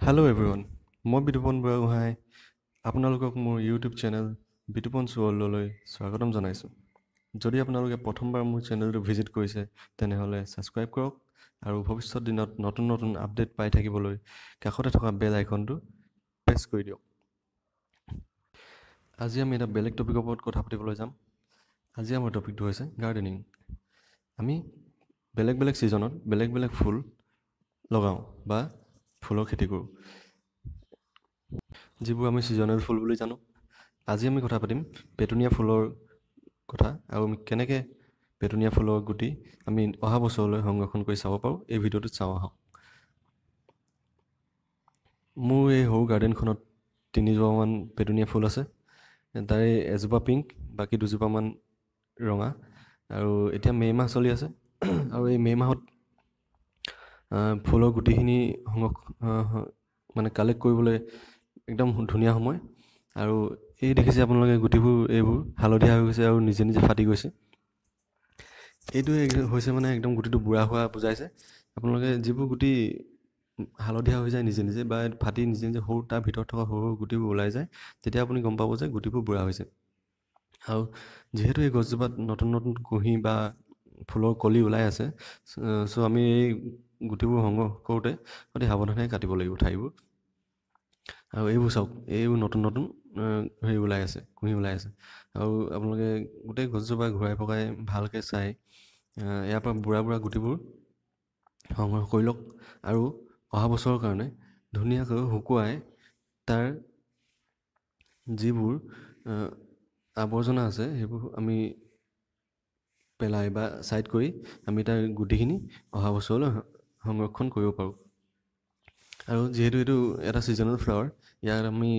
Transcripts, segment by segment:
Hello' everyone, মই বিতুপন বুঢ়াগোহাঁই আপোনালোকক মোৰ ইউটিউব চেনেল বিতুপনছ ৱৰ্ল্ডলৈ স্বাগতম জনাইছোঁ। যদি আপোনালোকে প্ৰথমবাৰ মোৰ চেনেলটো ভিজিট কৰিছে, তেনেহ'লে ছাবস্ক্ৰাইব কৰক আৰু ভৱিষ্যত দিনত নতুন নতুন আপডেট পাই থাকিবলৈ কাষতে থকা বেল আইকনটো প্ৰেছ কৰি দিয়ক। আজি আমি এটা বেলেগ টপিকৰ ওপৰত কথা পাতিবলৈ যাম। আজি আমাৰ টপিকটো হৈছে গাৰ্ডেনিং। আমি বেলেগ বেলেগ ছিজনত বেলেগ বেলেগ ফুল লগাওঁ বা ফুলৰ খেতি কৰোঁ, যিবোৰ আমি ছিজনেল ফুল বুলি জানো। আজি আমি কথা পাতিম পেটুনিয়া ফুলৰ কথা আৰু আমি কেনেকৈ পেটুনিয়া ফুলৰ গুটি আমি অহা বছৰলৈ সংৰক্ষণ কৰি চাব পাৰোঁ, এই ভিডিঅ'টোত চাওঁ আহক। মোৰ এই সৰু গাৰ্ডেনখনত তিনিজোপামান পেটুনিয়া ফুল আছে। তাৰে এজোপা পিংক, বাকী দুজোপামান ৰঙা। আৰু এতিয়া মে' মাহ চলি আছে আৰু এই মে' মাহত ফুলৰ গুটিখিনি সংৰক্ষণ মানে কালেক্ট কৰিবলৈ একদম ধুনীয়া সময়। আৰু এই দেখিছে আপোনালোকে গুটিবোৰ, এইবোৰ হালধীয়া হৈ গৈছে আৰু নিজে নিজে ফাটি গৈছে। এইটোৱে হৈছে মানে একদম গুটিটো বুঢ়া হোৱা বুজাইছে। আপোনালোকে যিবোৰ গুটি হালধীয়া হৈ যায় নিজে নিজে বা ফাটি নিজে নিজে সৰু তাৰ ভিতৰত থকা সৰু সৰু গুটিবোৰ ওলাই যায়, তেতিয়া আপুনি গম পাব যে গুটিবোৰ বুঢ়া হৈছে। আৰু যিহেতু এই গছজোপাত নতুন নতুন কুঁহি বা ফুলৰ কলি ওলাই আছে, চ' আমি এই গুটিবোৰ সংগ্ৰহ কৰোঁতে অতি সাৱধানে কাটিব লাগিব ঠাৰিবোৰ। আৰু এইবোৰ চাওক, এইবোৰ নতুন নতুন হেৰি ওলাই আছে, কুঁহি ওলাই আছে। আৰু আপোনালোকে গোটেই গছজোপা ঘূৰাই পকাই ভালকৈ চাই ইয়াৰ পৰা বুঢ়া বুঢ়া গুটিবোৰ সংগ্ৰহ কৰি লওক আৰু অহা বছৰৰ কাৰণে ধুনীয়াকৈ শুকুৱাই তাৰ যিবোৰ আৱৰ্জনা আছে সেইবোৰ আমি পেলাই বা ছাইড কৰি আমি তাৰ গুটিখিনি অহা বছৰলৈ সংৰক্ষণ কৰিব পাৰোঁ। আৰু যিহেতু এইটো এটা ছিজনেল ফ্লাৱাৰ, ইয়াত আমি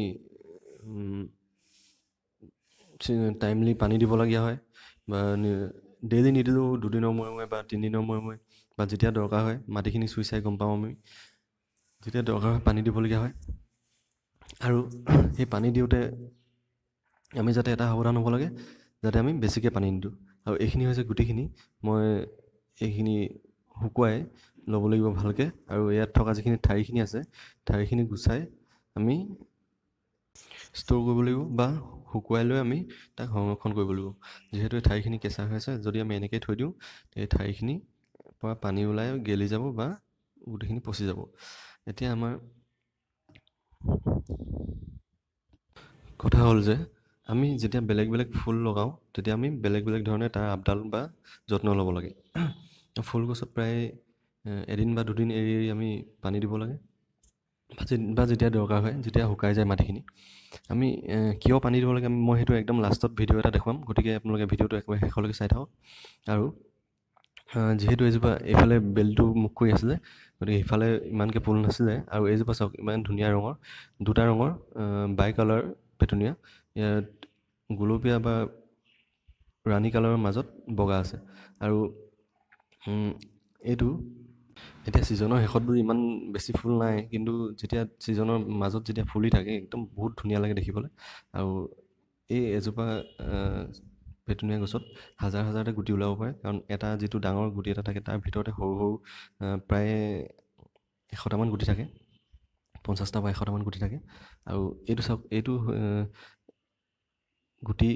টাইমলি পানী দিবলগীয়া হয় বা ডেইলি নিদিলেও দুদিনৰ মূৰে মূৰে বা তিনিদিনৰ মূৰে মূৰে বা যেতিয়া দৰকাৰ হয় মাটিখিনি চুই চাই গম পাওঁ আমি, যেতিয়া দৰকাৰ হয় পানী দিবলগীয়া হয়। আৰু সেই পানী দিওঁতে আমি যাতে এটা সাৱধান হ'ব লাগে, যাতে আমি বেছিকৈ পানী নিদিওঁ। আৰু এইখিনি হৈছে গুটিখিনি, মই এইখিনি শুকুৱাই ল'ব লাগিব ভালকৈ। আৰু ইয়াত থকা যিখিনি ঠাৰিখিনি আছে, ঠাৰিখিনি গুচাই আমি ষ্ট'ৰ কৰিব লাগিব বা শুকুৱাই লৈ আমি তাক সংৰক্ষণ কৰিব লাগিব। যিহেতু এই ঠাৰিখিনি কেঁচা হৈ আছে, যদি আমি এনেকৈ থৈ দিওঁ এই ঠাৰিখিনিৰ পৰা পানী ওলাই গেলি যাব বা গোটেইখিনি পচি যাব। এতিয়া আমাৰ কথা হ'ল যে আমি যেতিয়া বেলেগ বেলেগ ফুল লগাওঁ তেতিয়া আমি বেলেগ বেলেগ ধৰণে তাৰ আপডাল বা যত্ন ল'ব লাগে। ফুল গছত প্ৰায় এদিন বা দুদিন এৰি এৰি আমি পানী দিব লাগে বা যেতিয়া দৰকাৰ হয়, যেতিয়া শুকাই যায় মাটিখিনি। আমি কিয় পানী দিব লাগে মই সেইটো একদম লাষ্টত ভিডিঅ' এটা দেখুৱাম, গতিকে আপোনালোকে ভিডিঅ'টো একেবাৰে শেষলৈকে চাই থাকক। আৰু যিহেতু এইজোপা এইফালে বেলটো মুখ কৰি আছিলে, গতিকে সিফালে ইমানকৈ ফুল নাছিলে। আৰু এইজোপা চাওক, ইমান ধুনীয়া ৰঙৰ, দুটা ৰঙৰ বাই কালাৰ পেটুনিয়া, ইয়াত গুলপীয়া বা ৰাণী কালাৰৰ মাজত বগা আছে। আৰু এইটো এতিয়া ছিজনৰ শেষত বুলি ইমান বেছি ফুল নাই, কিন্তু যেতিয়া ছিজনৰ মাজত যেতিয়া ফুলি থাকে একদম বহুত ধুনীয়া লাগে দেখিবলৈ। আৰু এই এজোপা পেটুনিয়া গছত হাজাৰ হাজাৰটা গুটি ওলাব পাৰে, কাৰণ এটা যিটো ডাঙৰ গুটি এটা থাকে তাৰ ভিতৰতে সৰু সৰু প্ৰায় 100টামান গুটি থাকে, 50টা বা 100টামান গুটি থাকে। আৰু এইটো চাওক, এইটো গুটি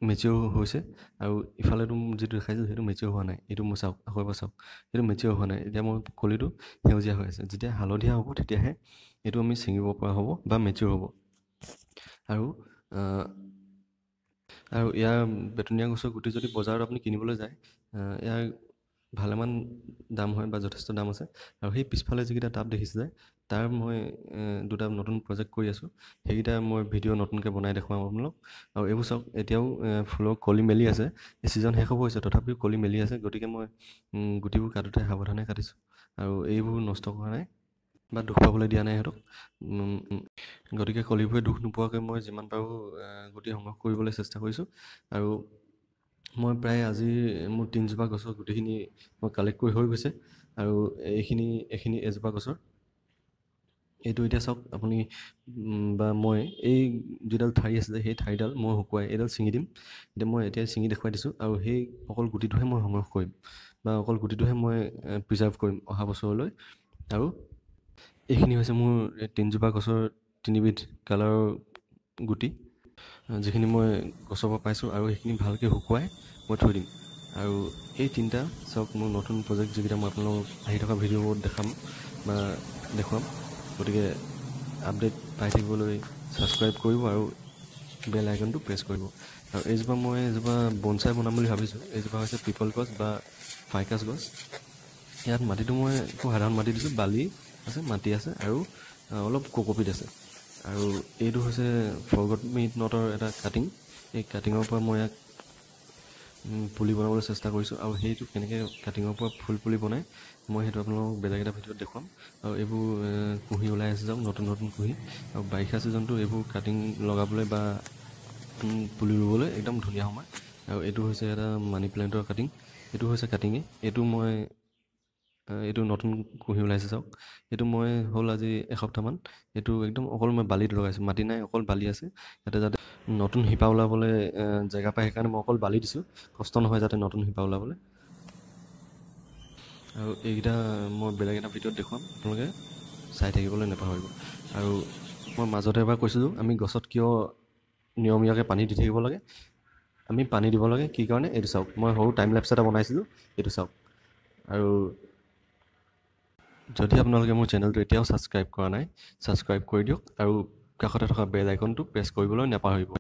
মেচিয়ৰ হৈছে। আৰু ইফালেতো যিটো দেখাইছোঁ সেইটো মেচিয়ৰ হোৱা নাই, এইটো মই চাওক, আকৌ এবাৰ চাওক, সেইটো মেচিয়ৰ হোৱা নাই। এতিয়া মোৰ কলিটো সেউজীয়া হৈ আছে, যেতিয়া হালধীয়া হ'ব তেতিয়াহে এইটো আমি ছিঙিব পৰা হ'ব বা মেচিয়ৰ হ'ব। আৰু আৰু ইয়াৰ পেটুনিয়া গছৰ গুটি যদি বজাৰত আপুনি কিনিবলৈ যায়, ইয়াৰ ভালেমান দাম হয় বা যথেষ্ট দাম আছে। আৰু সেই পিছফালে যিকেইটা টাব দেখিছিলে তাৰ মই দুটা নতুন প্ৰজেক্ট কৰি আছোঁ, সেইকেইটা মই ভিডিঅ' নতুনকৈ বনাই দেখুৱাম আপোনালোক। আৰু এইবোৰ চাওক, এতিয়াও ফুলৰ কলি মেলি আছে, এই ছিজন শেষ হ'ব হৈছে তথাপিও কলি মেলি আছে, গতিকে মই গুটিবোৰ কাটোতে সাৱধানে কাটিছোঁ আৰু এইবোৰ নষ্ট কৰা নাই বা দুখ পাবলৈ দিয়া নাই সিহঁতক। গতিকে কলিবোৰে দুখ নোপোৱাকৈ মই যিমান পাৰোঁ গুটি সংগ্ৰহ কৰিবলৈ চেষ্টা কৰিছোঁ। আৰু মই প্ৰায় আজি মোৰ তিনিজোপা গছৰ গুটিখিনি মই কালেক্ট কৰি হৈ গৈছে। আৰু এইখিনি এজোপা গছৰ এইটো এতিয়া চাওক আপুনি বা মই এই যিডাল ঠাৰি আছিলে সেই ঠাৰিডাল মই শুকুৱাই এইডাল ছিঙি দিম। এতিয়া মই এতিয়া ছিঙি দেখুৱাই দিছোঁ। আৰু সেই অকল গুটিটোহে মই সংগ্ৰহ কৰিম বা অকল গুটিটোহে মই প্ৰিজাৰ্ভ কৰিম অহা বছৰলৈ। আৰু এইখিনি হৈছে মোৰ তিনিজোপা গছৰ তিনিবিধ কালাৰৰ গুটি, যিখিনি মই গছৰ পৰা পাইছোঁ, আৰু সেইখিনি ভালকৈ শুকুৱাই মই থৈ দিম। আৰু এই তিনিটা চাওক, মোৰ নতুন প্ৰজেক্ট যিকেইটা মই আপোনালোকক আহি থকা ভিডিঅ'বোৰত দেখাম বা দেখুৱাম। গতিকে আপডেট পাই থাকিবলৈ ছাবস্ক্ৰাইব কৰিব আৰু বেল আইকনটো প্ৰেছ কৰিব। আৰু এইজোপা মই এজোপা বনচাই বনাম বুলি ভাবিছোঁ। এইজোপা হৈছে পিপল গছ বা ফাইকাছ গছ। ইয়াত মাটিটো মই খুব সাধাৰণ মাটি দিছোঁ, বালি আছে, মাটি আছে আৰু অলপ কোকোপিট আছে। আৰু এইটো হৈছে ফৰগট মি নটৰ এটা কাটিং। এই কাটিঙৰ পৰা মই ইয়াক পুলি বনাবলৈ চেষ্টা কৰিছোঁ, আৰু সেইটো কেনেকৈ কাটিঙৰ পৰা ফুল পুলি বনায় মই সেইটো আপোনালোকক বেলেগ এটা ভিডিঅ'ত দেখুৱাম। আৰু এইবোৰ কুঁহি ওলাই আছে যাওক, নতুন নতুন কুঁহি। আৰু বাৰিষা ছিজনটো এইবোৰ কাটিং লগাবলৈ বা পুলি ৰুবলৈ একদম ধুনীয়া সময়। আৰু এইটো হৈছে এটা মানি প্লেণ্টৰ কাটিং, এইটো হৈছে কাটিঙে। এইটো মই এইটো নতুন কুঁহি ওলাইছে চাওক। এইটো মই হ'ল আজি এসপ্তাহমান। এইটো একদম অকল মই বালিত লগাইছোঁ, মাটি নাই, অকল বালি আছে। ইয়াতে যাতে নতুন শিপা ওলাবলৈ জেগা পায় সেইকাৰণে মই অকল বালি দিছোঁ, কষ্ট নহয় যাতে নতুন শিপা ওলাবলৈ। আৰু এইকেইটা মই বেলেগ এটা ভিডিঅ'ত দেখুৱাম, আপোনালোকে চাই থাকিবলৈ নাপাহৰিব। আৰু মই মাজতে এবাৰ কৈছিলোঁ, আমি গছত কিয় নিয়মীয়াকৈ পানী দি থাকিব লাগে, আমি পানী দিব লাগে কি কাৰণে, এইটো চাওক। মই সৰু টাইম লেপছ এটা বনাইছিলোঁ, এইটো চাওক। আৰু যদি আপোনালোকে মোৰ চেনেলটো এতিয়াও ছাবস্ক্ৰাইব কৰা নাই, ছাবস্ক্ৰাইব কৰি দিয়ক আৰু কাষতে থকা বেল আইকনটো প্ৰেছ কৰিবলৈ নাপাহৰিব।